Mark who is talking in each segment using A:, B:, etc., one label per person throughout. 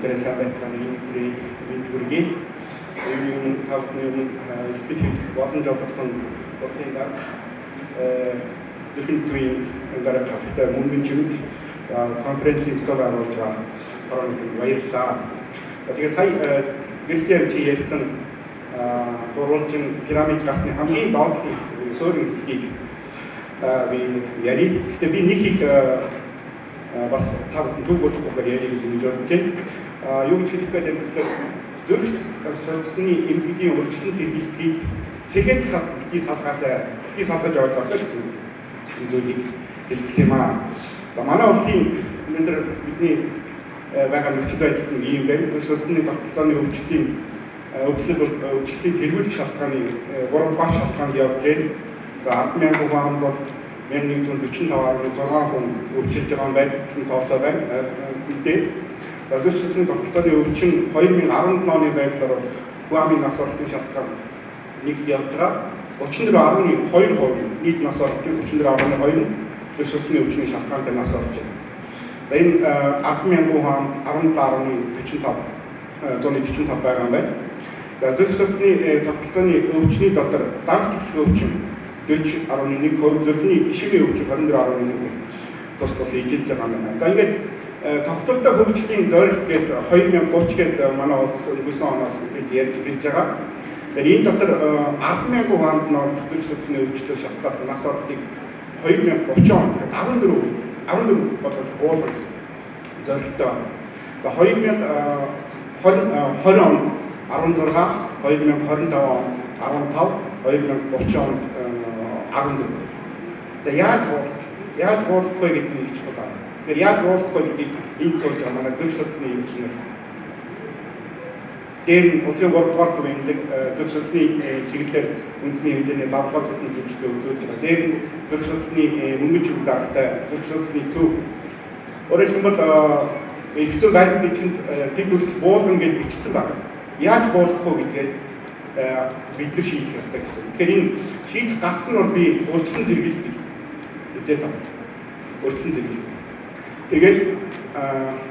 A: Бүгдээрээ сайн байцгаана уу? Өдрийн мэнд хүргэе. Юуны өмнө та бүхний өмнө илтгэл хийх боломж олгосон Бурхны дарга Зүрхэн төвийн дарга хатагтай мөнгөн чимэг конференцийн зохион байгуулж байгаа хорооны баярлалаа. Тэгээ сая гэрэлтийн амжи ярьсан гурвалжин пирамид гасны хамгийн доотлын хэсэг, суурин хэсгийг би ярив. Гэхдээ би нэг их бас та бүхэн төв бодохгүйгээр ярих гэж бодож байна. Юу гэж хэлэх гээд байна гэхээр зүрх судасны эмгэгийн урьдчилан сэргийлтийг сэргээн засаас битгий салгаасай, битгий салгаж ойлгоосой гэсэн зүйлийг хэлэх гэсэн юм аа. За манай улсын өнөөдөр бидний байгаа нөхцөл байдал нэг ийм байна. Зүрх судасны тогтолцооны өвчлөлийн өвчлөл бол өвчлөлийг тэргүүлэх шалтгааны 3 дугаар шалтгаанд явж байна. За 10,000 хүн амд бол 1145.6 хүн өвчилж байгаа юм байна гэсэн тооцоо байна. Мэдээ. Зүрх судасны тогтолцооны өвчин 2017 оны байдлаар бол хүн амын нас баралтын шалтгаан нэгт явж байгаа. 34.2% нийт нас баралтын 34.2 нь зүрх судасны өвчний шалтгаантай нас барж байна. За энэ 10,000 хүн амд 17.45 145 байгаа юм байна. За зүрх судасны тогтолцооны өвчний дотор даралт хэсэг өвчин 40.1%, зүрхний ишемийн өвчин 24.1% тус тус ижилж байгаа юм байна. За ингээд тогтвортой хөгжлийн зорилт гээд 2030 гээд манай улс өнгөрсөн оноос эхэлж ярьж эхэлж байгаа. Тэгэхээр энэ дотор 10,000 хүн амд нордох зүрх судасны өвчлөлт шалтгаалсан нас баралтыг 2030 он гэхэд 14 болгож буулгах гэсэн зорилттой байна. За 2020 онд 16, 2025 онд 15, 2030 онд 14. За яаж буулгах? Яаж буулгах вэ гэдэг нь их чухал байна. Тэгэхээр яаж буулгах вэ гэдгийг энд сууж байгаа манай зүрх судасны эмчнэр. Дээр нь улсын 3 дугаар төв эмнэлэг зүрх судасны чиглэлээр үндэсний хэмжээний лаборатори төслийн үйлчилгээ үзүүлж байгаа. Дээр нь зүрх судасны мөнгөн чиг даргатай зүрх судасны төв. Өөрөөр хэлбэл эрх зүйн баримт бидэнд тэд хүртэл буулгана гэж бичсэн байна. Яаж буулгах вэ гэдгээ бид нар шийдэх ёстой гэсэн. Тэгэхээр энэ шийдэх гарц нь бол би урьдчилан сэргийлэх гэж үзээд байна. Урьдчилан сэргийлэх. Тэгээд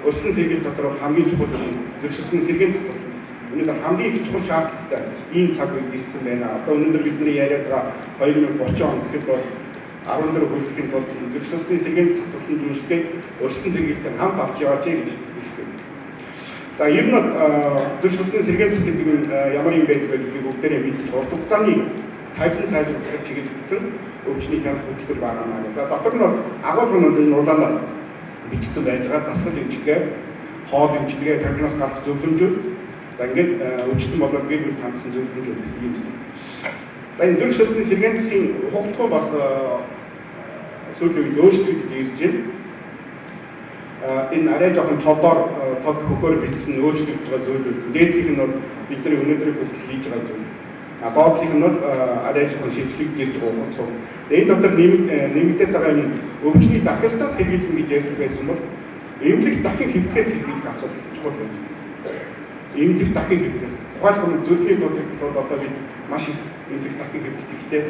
A: урьдчилан сэргийлэх дотор бол хамгийн чухал юм зүрх судасны сэргээн зохицуулалт. Өнөөдөр хамгийн их чухал шаардлагатай ийм цаг үед ирсэн байна. Одоо өнөөдөр бидний яриад байгаа 2030 он гэхэд бол 14 хүрэхэд бол зүрх судасны сэргээн зохицуулалтын үйлчлэгийг урьдчилан сэргийлэлтэй хамт авч яваач гэж хэлэх юм. За ер нь бол зүрх судасны сэргээн зах гэдэг нь ямар юм байдаг вэ гэдгийг бүгдээрээ мэдчих. Урт хугацааны тавилан сайжруулахад чиглэгдсэн өвчний хянах хөтөлбөр байгаа маа. За дотор нь бол агуулга нь бол энэ улаанаар бичсэн байж байгаа. Дасгал эмчилгээ, хоол эмчилгээ, тархинаас гарах зөвлөмжүүд. За ингээд өвчтөн болоод гэр бүлд хандсан зөвлөмжүүд гэсэн юм. За энэ зүрх судасны сэргээн захын хугацаа бас сүүлийн үед өөрчлөгдөж ирж байна. Энэ арай жоохон тодор тод хөхөр бэлдсэн өөрчлөгдөж байгаа зүйлүүд. Дээдлийнх нь бол бидний өнөөдрийг хүртэл хийж байгаа зүйл. А доотлих нь бол арай жоохон шийдлэг ирж байгаа хугацаа. Энэ дотор нэмэгдээд байгаа юм өвчний дахилтаас сэргийлнэ гэж ярьдаг байсан бол эмнэлэг дахин хэвтгэхээс сэргийлэх асуудал чухал байж байна. Эмнэлэг дахин хэвтгэхээс. Тухайлбал зүрхний дутагдал бол одоо бид маш их эмнэлэг дахин хэвтэлт ихтэй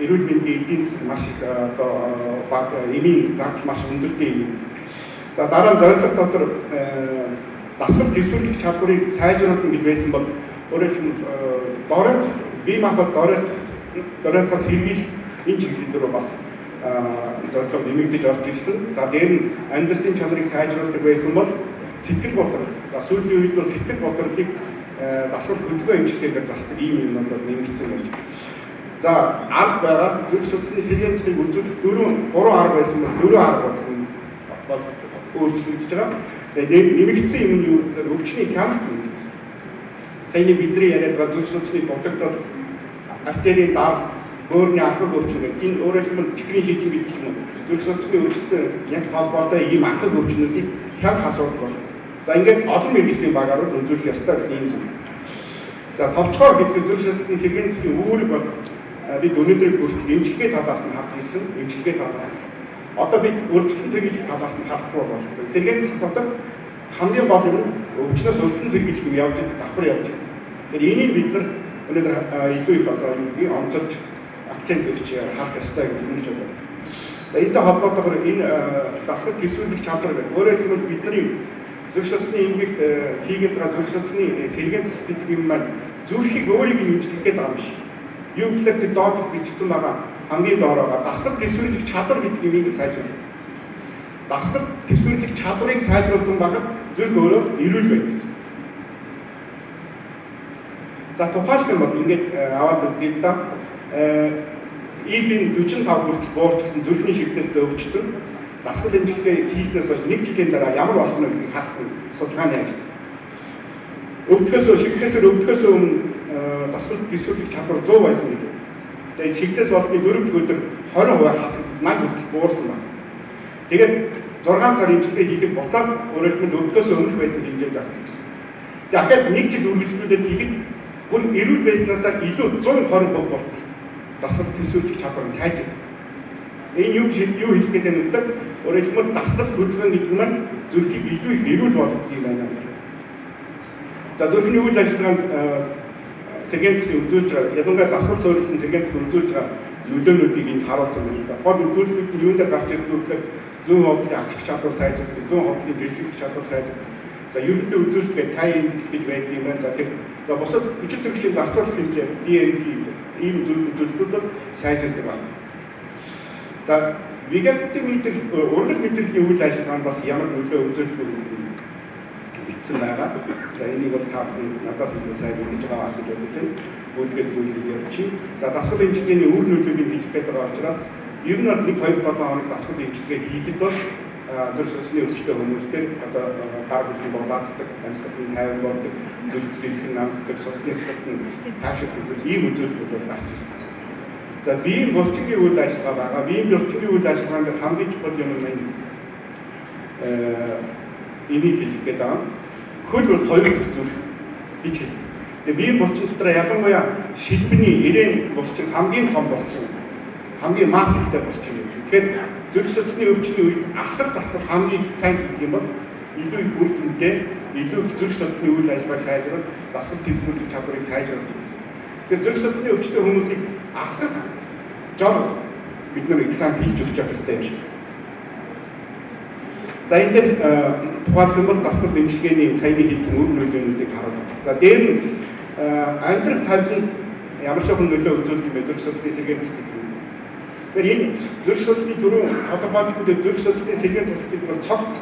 A: эрүүл мэндийн эдийн засаг маш их одоо эмийн зардал маш өндөртэй юм. За дараа нь зорилго дотор дасгал төсвөрлөх чадварыг сайжруулах гэж байсан бол өөрөөр хэлбэл доройт бие махбод доройтохоос сэргийлэх энэ чиглэл дээр бас зорилго нэмэгдэж орж ирсэн. За дээр нь амьдралын чанарыг сайжруулдаг байсан бол сэтгэл бодрол. За сүүлийн үед бол сэтгэл бодрлыг дасгал хөдөлгөөн эмчилгээгээр засдаг ийм юмнууд бол нэмэгдсэн байж. За арга байгаа. Зүрх судасны сэргээн засгийг үзүүлэх 3 арга байсан бол 4 арга бол өөрчлөгдөж байгаа. Нэмэгдсэн юм нь юу гэхээр өвчний хяналт нэмэгдсэн. Саяны бидний яриад байгаа зүрх судасны дутагдал, артерийн даралт, бөөрийн анхаг өвчин гэх энэ өөрөөр хэлбэл чихрийн шийдэл гэдэг ч юм уу зүрх судасны өвчлөлтөй яг холбоотой ийм анхаг өвчнүүдийг хянах асуудал бол. За ингээд олон мэргэжлийн багаар бол үзүүлэх ёстой гэсэн юм зүйл. За товчхоор хэлэхэд зүрх судасны сэргээн засгийн үүрэг бол бид өнөөдрийг хүртэл эмчилгээ талаас нь харж ирсэн, эмчилгээ талаас нь. Одоо бид урьдчилан сэргийлэх талаас нь харахгүй бол сэргээн засаг дотор хамгийн гол юм өвчнөөс урьдчилан сэргийлэх юм явж идэг, давхар явж идэг. Тэгэхээр энийг бид нар өнөөдөр илүү их одоо юу гэдгийг онцолж акцент өгч харах ёстой гэж үнэлж байна. За энэтэй холбоотойгоор энэ дасгал төсвөрлөх чадвар гэдэг. Өөрөөр хэлбэл бидний Зүрх судасны эмгэгт хийгээд байгаа зүрх судасны сэргээн засал гэдэг юм маань зүрхийг өөрийг нь эмчлэх гээд байгаа юм биш. Юу гэхээр тэр доод бичсэн байгаа хамгийн доор байгаа дасгал төсвөрлөх чадвар гэдэг юмыг сайжруулах. Дасгал төсвөрлөх чадварыг сайжруулсан багад зүрх өөрөө эрүүл байна гэсэн. За тухайлх юм бол ингээд аваад үзье л да. Ивийн 45 хүртэл буурчсан зүрхний шигтээстэй өвчтөн дасгал эмчилгээ хийснээс хойш нэг жилийн дараа ямар болох нь гэдгийг харсан судалгааны ажил. Өвдөхөөс шигтээсээр өвдөхөөс өмнө дасгал төсвөрлөх чадвар 100 байсан гэдэг. Тэгээд шигтээс болсны 4 дахь өдөр 20% хасагдсан, 80 хүртэл буурсан байна. Тэгээд 6 сар эмчилгээ хийхэд буцаад өөрөөр хэлбэл өвдөхөөс өмнөх байсан хэмжээнд очсон гэсэн. Тэгээд дахиад нэг жил үргэлжлүүлээд хийхэд бүр эрүүл байснаасаа илүү 120% болтол дасгал төсвөрлөх чадвар нь сайжирсан. Энэ юу хэлэх гээд байна гэвэл өөрөөр хэлбэл дасгал хөдөлгөөн гэдэг маань зүрхийг илүү их эрүүл болгодог юм байна гэж. За зүрхний үйл ажиллагаанд сэргээн засгийн үзүүлж байгаа, ялангуяа дасгал суурилсан сэргээн засгийн үзүүлж байгаа нөлөөнүүдийг энд харуулсан юм да. Гол үзүүлэлтүүд нь юунд гарч ирдэг вэ гэхээр зүүн ховдлын ахлах чадвар сайжирдаг, зүүн ховдлын бэлтгэх чадвар сайжирдаг. За ерөнхий үзүүлэлт тай индекс гэж байдаг юм байна. За тэр за бусад хүчил төрөгчийн зарцуулах хэмжээ BMP ийм үзүүлэлтүүд бол сайжирдаг байна. За вегетатив мэдрэл, ургал мэдрэлийн үйл ажиллагаа нь бас ямар нөлөө үзүүлдэг вэ гэдгийг бичсэн байгаа. За энийг бол та бүхэн надаас илүү сайн мэдэж байгаа гэж бодож байна. Гүйлгээд гүйлгээд явчих. За дасгал эмчилгээний үр нөлөөг нь хэлэх гээд байгаа учраас ер нь бол 1 2 7 хоног дасгал эмчилгээ хийхэд бол зүрх судасны өвчтөй хүмүүстэр одоо гар хөлийн булаацдаг, амьсгалын тайван болдог, зүрх сэлцэг намддаг, судасны цогт нь таашигдаг зүйл ийм үзүүлэлтүүд бол гарч ирнэ. За биеийн булчингийн үйл ажиллагаа байгаа. Биеийн булчингийн үйл ажиллагаан дээр хамгийн чухал юм нь энийг хэлэх гээд байгаа. Хөл бол хоёр дахь зүрх гэж хэлдэг. Тэгээ биеийн булчин дотор ялангуяа шилбэний эрээн булчин хамгийн том булчин, хамгийн масс ихтэй булчин гэдэг. Тэгэхээр зүрх судасны өвчний үед алхах дасгал хамгийн сайн гэх юм бол илүү их үр дүнтэй, илүү их зүрх судасны үйл ажиллагааг сайжруулах, дасгал тэнцвэрлэх чадварыг сайжруулдаг гэсэн. Тэгэхээр зүрх судасны өвчтэй хүмүүсийг алхах жор бид нар их сайн хийж өгч явах хэрэгтэй юм шиг. За энэ дээр тухайлх юм бол дасгал эмчилгээний саяны хийсэн үр нөлөөнүүдийг харуулна. За дээр нь амьдрах тавиланд ямар ч хүн нөлөө үзүүлдэг юм бэ? Зүрх судасны сэргээн засал гэдэг юм. Тэгэхээр энэ зүрх судасны дөрвөн тодорхойлолтын дээр зүрх судасны сэргээн засал гэдэг бол цогц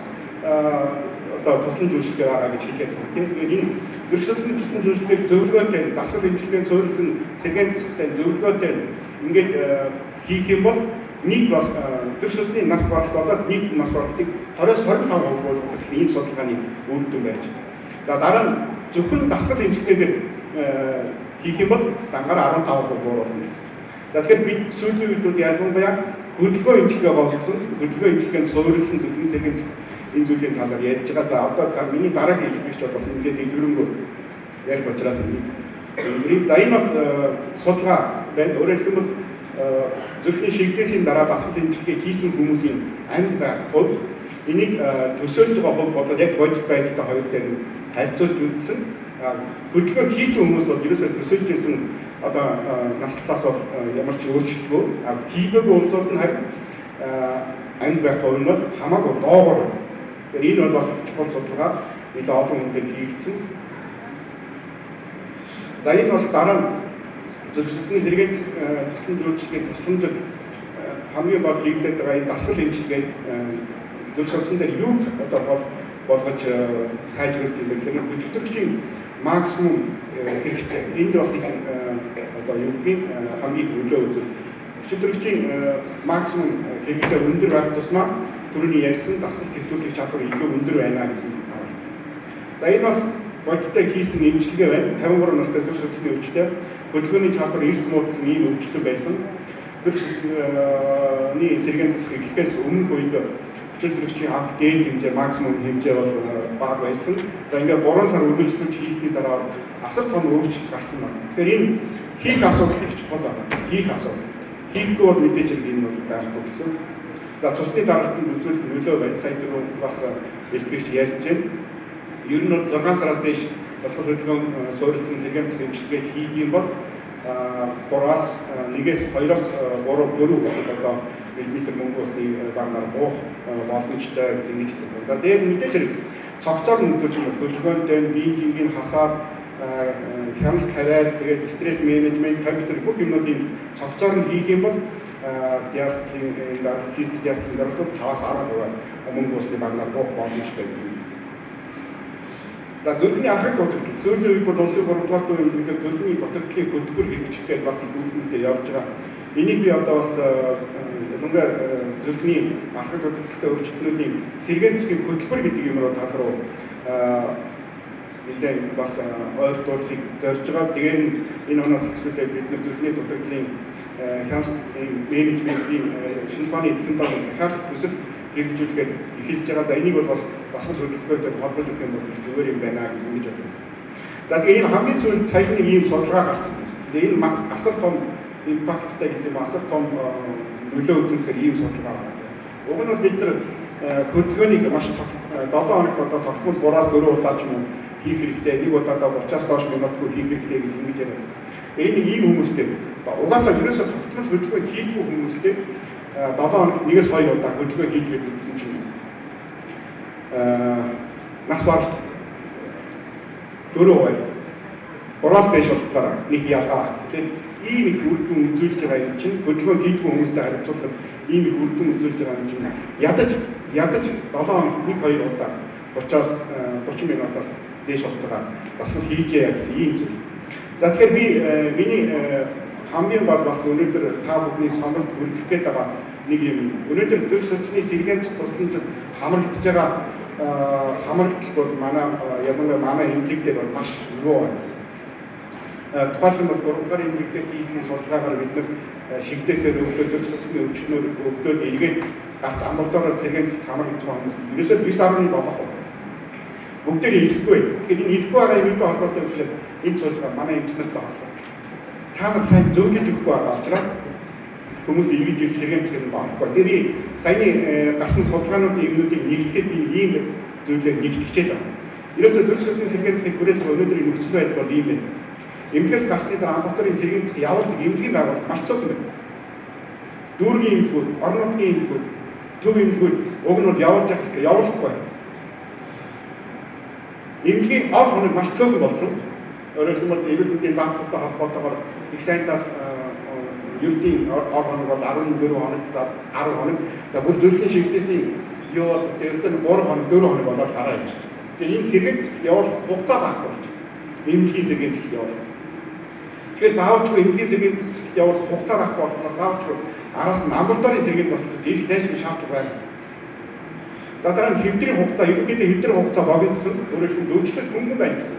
A: одоо тусламж үйлчилгээ байгаа гэж хэлээд байна. Тэгэхээр энэ зүрх судасны тусламж үйлчилгээг зөвлөгөөтэй дасгал эмчилгээнд суурилсан сэргээн засалтай зөвлөгөөтэй ингээд хийх юм бол нийт бас зүрх судасны нас баралт болоод нийт нас баралтыг 20-25% буулгадаг гэсэн ийм судалгааны үр дүн байж. За дараа нь зөвхөн дасгал эмчилгээгээр хийх юм бол дангаар 15% бууруулна гэсэн. За тэгэхээр бид сүүлийн үед бол ялангуяа хөдөлгөөн эмчилгээ голсон, хөдөлгөөн эмчилгээнд суурилсан зүрхний сэргээн энэ зүйлийн талаар ярьж байгаа. За одоо миний дараагийн илтгэгч бол бас ингээд дэлгэрэнгүй ярих учраас энэ. За энэ бас судалгаа байна. Өөрөөр хэлбэл зүрхний шигдээсийн дараа дасгал эмчилгээ хийсэн хүмүүсийн амьд байх хувь, энийг төсөөлж байгаа хувь болоод яг бодит байдалтай хоёр дээр нь харьцуулж үзсэн. Хөдөлгөөн хийсэн хүмүүс бол ерөөсөө төсөөлж исэн одоо наслаас бол ямар ч өөрчлөлтгүй. Хийгээгүй улсууд нь харин амьд байх хувь нь бол хамаагүй доогоор байна. Тэгэхээр энэ бол бас чухал судалгаа нэлээд олон хүн дээр хийгдсэн. За энэ бас дараа нь зүрх судасны сэргээн тусламж үйлчилгээний тусламжид хамгийн гол хийгдээд байгаа энэ дасгал эмчилгээ зүрх судасан дээр юуг одоо гол болгож сайжруулах юм бэ гэхээр хүчирхэгчийн максимум хэрэгцээ. Энд бас их одоо юу гэдгийг хамгийн их нөлөө үзүүлэх. Хүчирхэгчийн максимум хэрэглээ өндөр байх тусмаа түрүүний ярьсан дасгал төсвөрлөх чадвар илүү өндөр байна гэдгийг харуулдаг. За энэ бас бодиттой хийсэн эмчилгээ байна. 53 настай зүрх судасны өвчтөй хөдөлгөөний чадвар эрс муудсан ийм өвчтөн байсан. Зүрх судасны сэргээн засах эхлэхээс өмнөх үед хүчирхэгчийн анх дээд хэмжээ, максимум хэмжээ бол бага байсан. За ингээд 3 сар үргэлжлүүлж хийсний дараа асар том өөрчлөлт гарсан байна. Тэгэхээр энэ хийх асуудал их чухал байна. Хийх асуудал. Хийхгүй бол мэдээж хэрэг энэ бол байхгүй гэсэн. За цусны даралтанд үзүүлэх нөлөө байна. Сая түрүү бас илтгэгч ярьж байна. Ер нь бол 6 сараас дээш дасгал хөдөлгөөн суурилсан сэргээн засах эмчилгээ хийх юм бол 3-аас 1-ээс 2-оос 3 4 одоо миллиметр мөнгө усны багнаар буух боломжтой гэж ингэж хэлдэг. За дээр мэдээж хэрэг Цогцоор нь үзүүлэх юм бол хөдөлгөөнтэй биеийн жингийн хасаад хяналт тавиад тэгээд стресс менежмент тамхи бүх юмнуудын цогцоор нь хийх юм бол диастолын даралт, систол диастолын даралт бол 5-10% мөнгө усны багнаар буух боломжтой гэдэг юм. За зүрхний архаг дутагдал. Сүүлийн үед бол улсын 3 дугаар төвийн эмнэлэг дээр зүрхний дутагдлын хөтөлбөр хэрэгжих гээд бас их үр дүнтэй явж байгаа. Энийг би одоо бас ялангуяа зүрхний архаг дутагдaltaй өвчтнүүдийн сэргээн засгийн хөтөлбөр гэдэг юм руу тал руу нэлээд бас ойртуулахыг зорж байгаа. Тэгээд энэ оноос эхлээд бид нар зүрхний дутагдлын хяналт менежментийн шинжлэх ухааны технологийн захиалга төсөл хэрэгжүүлэхэд эхэлж байгаа. За энийг бол бас дасгал хөдөлгөөнтэй холбож өгөх юм бол их зүгээр юм байна гэж ингэж боддог. За тэгээ энэ хамгийн сүүлд саяхан нэг ийм судалгаа гарсан. Тэгээ энэ асар том импакттай гэдэг юм, асар том нөлөө үзүүлэхээр ийм судалгаа гардаг. Уг нь бол бид нар хөдөлгөөнийг маш 7 хоногт одоо тогтмол 3-4 удаа ч юм уу хийх хэрэгтэй. Нэг удаадаа 30-аас доош минутгүй хийх хэрэгтэй гэж ингэж яриад. Тэгээ энэ ийм хүмүүстэй угаасаа ерөөсөө тогтмол хөдөлгөөн хийдэггүй хүмүүстэй 7 хоногт 1-2 удаа хөдөлгөөн хийлгээд үзсэн чинь нас баралт 4%, 3-аас дээш болохоор нэг ялгаа. Тэгээд ийм их үр дүн үзүүлж байгаа юм чинь хөдөлгөөн хийдэггүй хүмүүстэй харьцуулахад ийм их үр дүн үзүүлж байгаа юм чинь ядаж 7 хоногт 1-2 удаа 30-аас 30 минутаас дээш хугацаагаар дасгал хийжээ гэсэн ийм зүйл. За тэгэхээр би миний хамгийн гол бас өнөөдөр та бүхний сонорт хүргэх гээд байгаа нэг юм. Өнөөдөр зүрх судасны сэргээн зах тусламжид хамрагдаж байгаа хамрагдалт бол манай ялангуяа манай эмнэлэг дээр бол маш муу байна. Тухайлбал бол 3 дугаар эмнэлэг дээр хийсэн судалгаагаар бид нар шигдээсээр өвдөө зүрх судасны өвчнөр өвдөөд эргээд гарч амбулаториор сэргээн зах хамрагдаж байгаа хүмүүс ерөөсөө 9.7%. Бүгдээр ирэхгүй. Тэгэхээр энэ ирэхгүй байгаа юм юутай холбоотой вэ гэхээр энд сууж байгаа манай эмч нартай холбоотой. Та нар сайн зөвлөж өгөхгүй байгаа учраас хүмүүс эргэж ир сэргээн засгийн орохгүй. Тэгээ би саяны гарсан судалгаануудын юмнуудыг нэгтгэхэд би ийм зүйлээр нэгтгэжээд байна. Ерөөсөө зүрх судасны сэргээн засгийг хүрээлж байгаа өнөөдрийн нөхцөл байдал бол ийм байна. Эмнэлгээс гарсны дараа амбулаторийн сэргээн засаг явуулдаг эмнэлгийн байгууллага маш цөөхөн байна. Дүүргийн эмнэлгүүд, орон нутгийн эмнэлгүүд, төв эмнэлгүүд уг нь бол явуулж явах хэрэгтэй, явуулахгүй. Эмнэлгийн ор хоног маш цөөхөн болсон. Өөрөөр хэлбэл эрүүл мэндийн даатгалтай холбоотойгоор их сайнтаар ердийн ор хоног бол 14 хоног, за 10 хоног. За бүр зүрхний шигдээсийн юу бол ердөө 3 хоног, 4 хоног болоод гараа ирчих. Тэгээ энэ сэргээн засал явуулах хугацаа байхгүй болчих. Эмнэлгийн сэргээн засал явуулах. Тэгэхээр заавалчгүй эмнэлгийн сэргээн засал явуулах хугацаа байхгүй болохоор заавалчгүй араас нь амбулаторийн сэргээн заслууд ирэх зайлшгүй шаардлага байна. За дараа нь хэвдрийн хугацаа, ерөнхийдөө хэвдрийн хугацаа богиносон. Өөрөөр хэлбэл өвчлөлт хөнгөн байна гэсэн.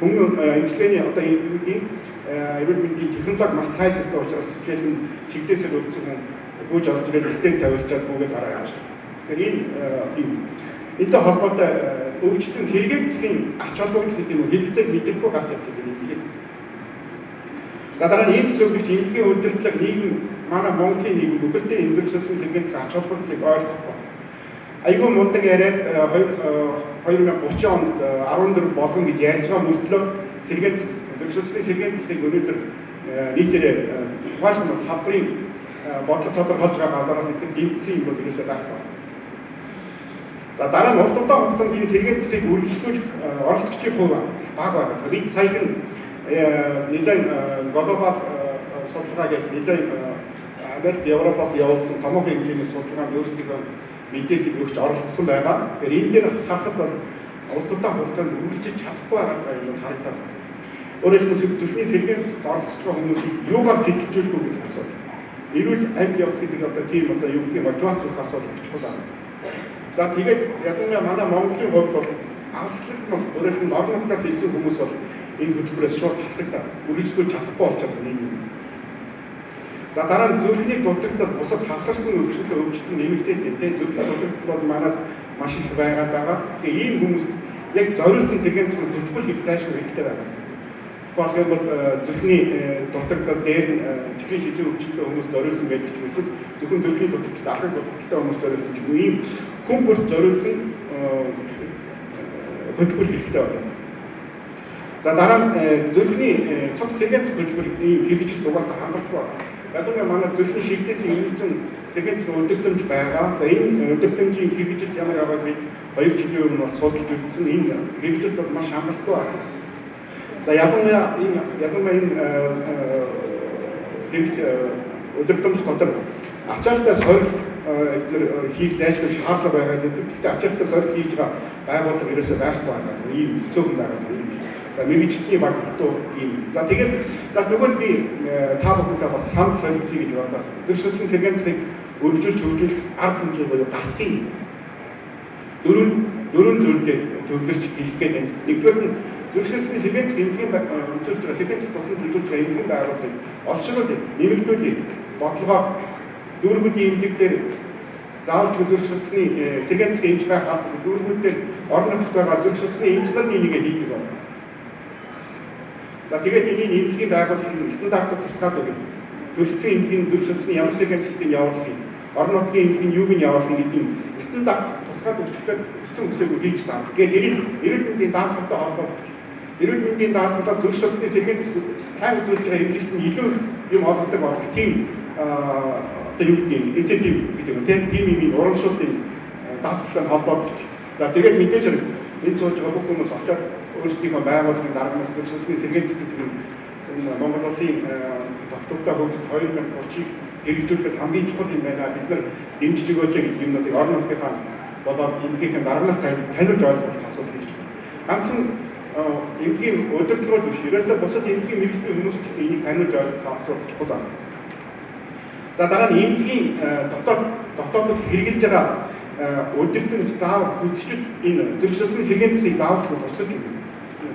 A: Хөнгөн эмчилгээний одоо юу гэдгийг эрүүл мэндийн технологи маш сайжирсан учраас жишээлбэл шигдээсээр өвдсөн хүн гүйж орж ирээд стент тавиулчаад гүгээд гараа явж байгаа. Тэгэхээр энэ юм энэтэй холбоотой өвчтөн сэргээн засгийн ач холбогдол гэдэг юм уу хэрэгцээг мэдрэхгүй гарч ирж байгаа юм. За дараа нь ийм зөвлөгч эмнэлгийн удирдлага нийгэм манай Монголын нийгэм бүхэлдээ энэ зүрх судасны сэргээн засгийн ач холбогдлыг ойлгохгүй. Айгүй мундаг яриад 2030 онд 14 болгон гэж ярьж байгаа мөртлөө сэргээн зүрх судасны сэргээн засгийг өнөөдөр нийтээрээ тухайлбал салбарын бодлого тодорхойлж байгаа газараас идэг дэмжсэн юм бол ерөөсөө байхгүй. За дараа нь урт удаан хугацаанд энэ сэргээн засгийг үргэлжлүүлэх оролцогчдын хувь их бага байдаг. Бид саяхан нэлээд глобал судалгаа гэдэг нэлээд Америк, Европоос явуулсан томоохон хэмжээний судалгаанд өөрсдийнхөө мэдээллийг өгч оролцсон байгаа. Тэгэхээр энэ дээр харахад бол урт удаан хугацаанд үргэлжлэж чадахгүй байгаа юм харагдаад байна. Өөрөөр хэлбэл зүрхний сэргээн засагт оролцож байгаа хүмүүсийг юугаар сэтэлжүүлэх үү гэдэг асуудал. Эрүүл амьд явах гэдэг одоо тийм одоо юу гэдгийг мотивац өгөх асуудал их чухал байна. За тэгээд ялангуяа манай Монголын хувьд бол алслаг нь өөрөөр хэлбэл орон нутгаас ирсэн хүмүүс бол энэ хөтөлбөрөөс шууд хасагдаад үргэлжлүүлж чадахгүй болчиход байна нийгэм. За дараа нь зүрхний дутагдал бусад хавсарсан өвчлөл өвчтөн нэмэгдээд байна. Тэгээ зүрхний дутагдал бол манад маш их байгаад байгаа. Тэгээ ийм хүмүүст яг зориулсан сэргээн засгийн хөтөлбөр хийх зайлшгүй хэрэгтэй байна. Тухайлбал бол зүрхний дутагдал дээр нь чихрийн шижин өвчлөлтэй хүмүүс зориулсан байдаг ч юм эсвэл зөвхөн зүрхний дутагдaltaй архаг дутагдaltaй хүмүүс зориулсан ч юм уу ийм хүн бүр зориулсан хөтөлбөр хэрэгтэй байна. За дараа нь зүрхний цогц сэргээн засах хөтөлбөр ийм хэрэгжил угаасаа хангалтгүй байна. Ялангуяа манай зүрхний шигдээсийн эмнэлзэн сэргээн удирдамж байгаа. За энэ удирдамжийн хэрэгжил ямар байгааг бид 2 жилийн өмнө бас судалж үзсэн. Энэ хэрэгжил бол маш хангалтгүй байна. За ялангуяа энэ удирдамж дотор ачаалттай сорил эдгээр хийх зайлшгүй шаардлага байгаа гэдэг. Гэхдээ ачаалттай сорил хийж байгаа байгууллага ерөөсөө байхгүй байгаа. Ийм цөөхөн байгаа юм. За мэргэжилтний баг дутуу ийм. За тэгээд за тэгвэл би та бүхэнтэй бас санал солилцъё гэж бодоод зүрх судасны сэргээн засгийг өргөжүүлж хөгжүүлэх арга хэмжээ буюу гарцын дөрвөн зүйл дээр төвлөрч хийх гээд байна. Нэгдүгээр нь зүрх судасны сэргээн засаг эмнэлгийн үзүүлж байгаа сэргээн засаг тусламж үзүүлж байгаа эмнэлгийн байгууллагыг олшруулъя, нэмэгдүүлье. Бодлогоор дүүргүүдийн эмнэлэг дээр заавалч зүрх судасны сэргээн засгийн эмч байх дүүргүүд дээр орон нутагт байгаа зүрх судасны эмч нарын энийг хийдэг байна. За тэгээд энийг эмнэлгийн байгууллагын стандартад тусгаад өгнө. Төрөлцсөн эмнэлгийн зүрх судасны ямар сэргээн засгийг явуулах юм, орон нутгийн эмнэлгийн юуг нь явуулах юм гэдгийг стандарт тусгаад өгчөөр өссөн өсөөгүй хийж таа. Тэгээд эрүүл мэндийн даатгалтай холбоод өгч. Эрүүл мэндийн даатгалаас зүрх судасны сэргээн засаг сайн үзүүлж байгаа эмнэлэгт нь илүү их юм олгодог болох тийм одоо юу гэдэг юм инсентив гэдэг юм тийм юм урамшууллын даатгалтай холбоод өгч. За тэгээд мэдээж энэ сууж байгаа бүх хүмүүс очиод өөрсдийнхөө байгууллагын дарга нар зүрх судасны сэргээн засаг гэдэг нь энэ Монгол улсын тогтвортой хөгжил 2030-ыг хэрэгжүүлэхэд хамгийн чухал юм байна. Бид нар дэмжиж өгөөч гэдэг юмнуудыг орон нутгийнхаа болоод эмнэлгийнхээ дарга нарт таниулж ойлгох асуудал хийж байна. Ганцхан эмнэлгийн удирдлагууд биш, ерөөсөө бусад эмнэлгийн мэргэжлийн хүмүүс ч гэсэн энийг таниулж ойлгох асуудал чухал байна. За дараа нь эмнэлгийн дотоодод хэрэгжилж байгаа удирдамж заавал хөтчид энэ зүрх судасны сэргээн засгийг заавалчгүй тусгаж өгнө.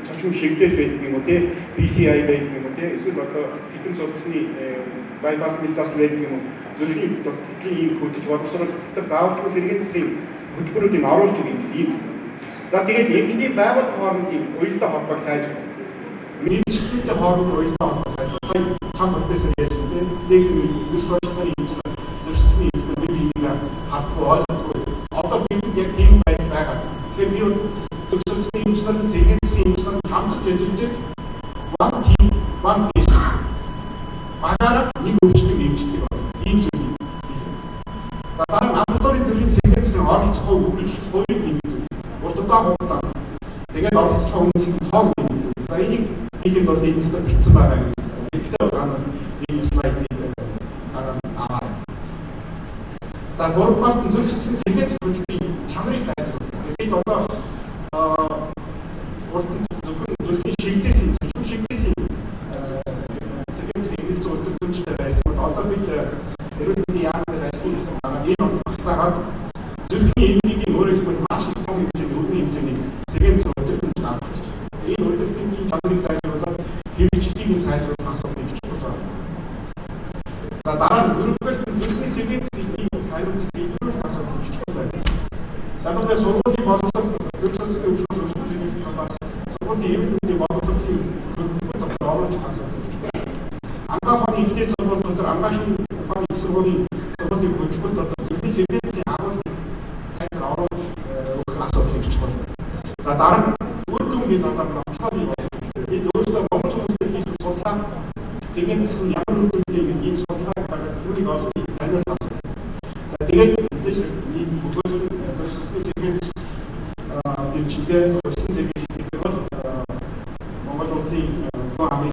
A: Цочмон шигдээс байдаг юм уу те, PCI байдаг юм уу те, эсвэл одоо хэдэн судасны bypass мисцас байдаг юм уу, зүрхний дутагдлын ийм хөтөж боловсрол дотор заавалчгүй сэргээн засгийн хөтөлбөрүүдийг оруулж өгнө гэсэн юм. За тэгээд эмнэлгийн байгууллага хоорондын уялдаа холбоог сайжруулах. Эмчилгээний хоорондын уялдаа холбоог сайжруулах. Сая та бүхнээсээ ярьсан те, нийгмийн зүрх судасны эмчилгээ, зүрх судасны эмчилгээ би биенийг хардгүй ойлгохгүй байсан. Одоо бидэнд яг тийм байдал байгаа. Тэгэхээр би бол зүрх судасны эмчилгээ, сэргээн засгийн эмчилгээ хамтарч ажиллаж one team, one patient. Багаараа нэг өвчтөн эмчилдэг байна. Ийм зүйл юм. За дараа нь амбулаторийн зүрхийн сэргээн засгийн оролцох үргэлжлэх хувийг нэмэгдүүл. Урт удаан хугацаанд. Тэгээд оролцох хүмүүсийн тоог нэмэгдүүл. За энийг хийх юм бол энэ дотор бичсэн байгаа юм. Тэгэхдээ та нар энэ слайдыг дараа нь аваарай. За гуравдугаарт нь зүрх судасны сэргээн засгийн хөтөлбөрийн чанарыг сайжруулах. Бид одоо урд нь зөвхөн зүрхний шигдээсийн, зүрхний шигдээсийн сэргээн засгийн эмнэлэг удирдамжтай байсан бол одоо бид эрүүл мэндийн яамд ажил хийсэн байгаа. Энэ багтаагаад зүрхний эмнэлгийн өөрөөр хэлбэл маш их том хэмжээний өргөний хэмжээний сэргээн засгийн удирдамж гаргаж байна. Энэ удирдамжийн чанарыг сайжруулаад хэрэгжлийг нь сайжруулах асуудал их чухал байна. За дараа нь дөрөвдүгээр зүрхний сэргээн засгийн таниулж биелүүлэх асуудал их чухал байна. Ялангуяа сургуулийн боловсрол зүрх судасны өвчнөөс өршин сэргийлэх талаар сургуулийн эрүүл мэндийн боловсролын хөтөлбөр дотор оруулах асуудал их чухал. Ангаах ухааны ихтэй сургууль дотор Ангаахын ухааны их сургуулийн хөтөлбөр дотор зүрхний сэргээн засгийн агуулгыг сайнаар оруулж өгөх асуудал их чухал. За дараа нь үр дүнгийн талаар онцгой бий болох хэрэгтэй. Бид өөрсдөө Монгол хүмүүстэй хийсэн судалгаа сэргээн засаг нь ямар үр дүнтэй гэдэг ийм судалгааг гаргаад түүнийг олон нийтэд таниулах асуудал. За тэгээд мэдээж ийм бүхэл зүрх судасны сэргээн засаг эмчилгээ өршин сэргийлэх гэдэг бол Монгол улсын хүн амын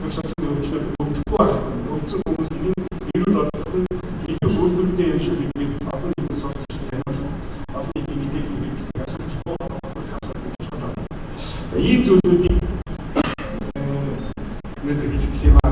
A: зүрх судасны өвчнөр өвдөхгүй байх, өвдсөн хүмүүсийг эрүүл болгох нь илүү үр дүнтэй юм шүү гэдгийг олон нийтэд сурталчилж таниулах, олон нийтийн мэдээлэл хэрэгсэл асуудал чухал байна. Ийм зүйлүүдийг өнөөдөр хэлэх гэсэн юм аа.